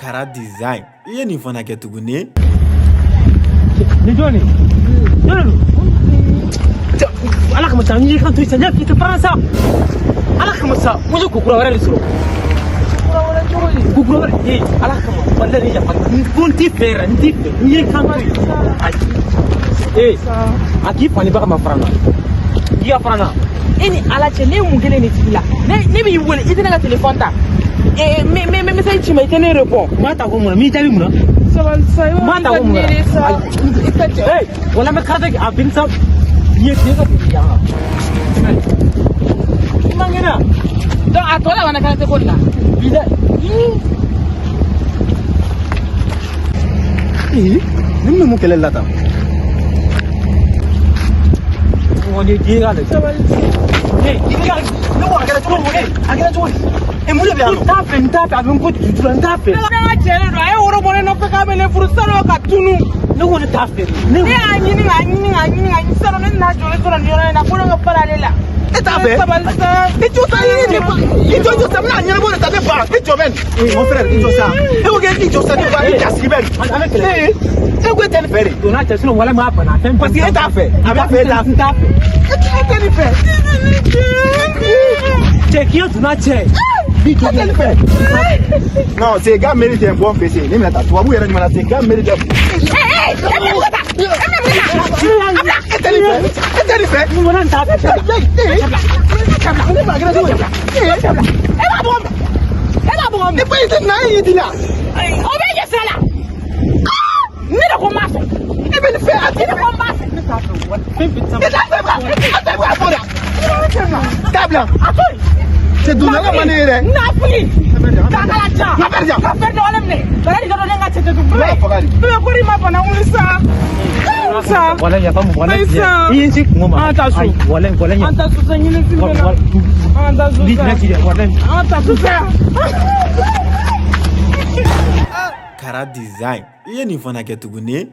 Kara Design, i ye nin fana kɛ tuguni. Ni jɔn de? Jɔn de don? Ala kama sa, n y'i kan to sa, n y'a f'i tɛ fara sa. Ala kama sa, n ye ko kura wɛrɛ de sɔrɔ. Ko kura wɛrɛ, ee, Ala kama, walahi ni yafa. N ko n t'i fɛ yɛrɛ, n t'i fɛ. N y'i kan to yen. Ayi. Ee, a k'i fa ni ba kama fara n na. I ka fara n na. E ni Ala cɛ, ne ye mun kelen de tigi la? Ne b'i wele, i tɛ ne ka téléphone ta. Ee, n bɛ message ci ma, i tɛ ne répond. N b'a ta ko mun na? N b'i jaabi mun na? Sabali sa, i N b'a ta ko mun na? sa. I ka cɛ. Ee, wala n bɛ karata kɛ, a bɛ sa. I ye den ka bin yan. I man kɛnɛ. Donc a tɔ labanna karate ko de la. Bi dɛ. Ee, nin bɛ mun kɛlɛ la tan? Mɔgɔ de den ka lajɛ. Ee, i bɛ ka Ne ko a kɛra cogo di? A kɛra cogo di? E, mun de bɛ yan nɔ? N t'a fɛ, n t'a fɛ, a bɛ n ko juju la, n t'a fɛ. Ne ka cɛ de don, a ye woro bɔ ne nɔfɛ k'a bɛ ne furu sanu ka tunu. Ne ko ne t'a fɛ. Ne Ne y'a ɲini k'a ɲini k'a ɲini k'a ɲini sanu, ne nana jɔlen sɔrɔ nin yɔrɔ in na ko ne ka fara ale la. E t'a fɛ? Sabali sa. I jɔ sa, i ne ba. I jɔ, jɔ sa, n bɛna ɲɛnabɔ de ta ne ba. I jɔ bɛ nin. Mon frère, i jɔ sa. E ko k'e k'i jɔ sa ne ba, i jasigi bɛ nin. An bɛ kɛlɛ. Ee, e ko e tɛ nin fɛ de. Donna cɛ sinɔn wala m'a bana fɛn. Parce que e t'a fɛ. A b'a fɛ e t'a fɛ. N t'a fɛ. E tɛ nin fɛ. Cɛ k'i ye donna cɛ. E tɛ nin fɛ. Non, ce gars mérite un bon fessé. Ne bɛna taa tubabu yɛrɛ ɲuman na, ce gars mérite un. E tɛ nin fɛ. E tɛ nin fɛ. Wala n t'a fɛ. Ne ba kɛra cogo di? E b'a bugɔ min? E b'a bugɔ min? Ne ba i tɛ na e y'i di la. O bɛ ɲɛ sira la. Ne de ko n b'a fɛ. E bɛ nin fɛ a tɛ Ne de ko n b'a fɛ. Ne t'a fɛ. Fɛn bɛɛ tɛ E t'a fɛ ba. A tɛ bɔ a fɔ dɛ. Taa bila. A to yen. Cɛ donna man ne ye dɛ. Nafili. Kakala jan. Ka fɛrɛ jan. Ka fɛrɛ dɔgɔnin minɛ. Bana de dɔ ne ka cɛ tɛ dun. N b'a faga de. Bébé ko de ma bana wuli sa. Sa. Wala yafa ma wala. Ayi sa. I ye n se kungo ma. An ta so. Ayi, wala wala An ta so sa ɲini fi bɛ na. An ta so Bi sa. ne ci dɛ wala. An ta so sa. Kara Design, i ye nin fana kɛ tuguni.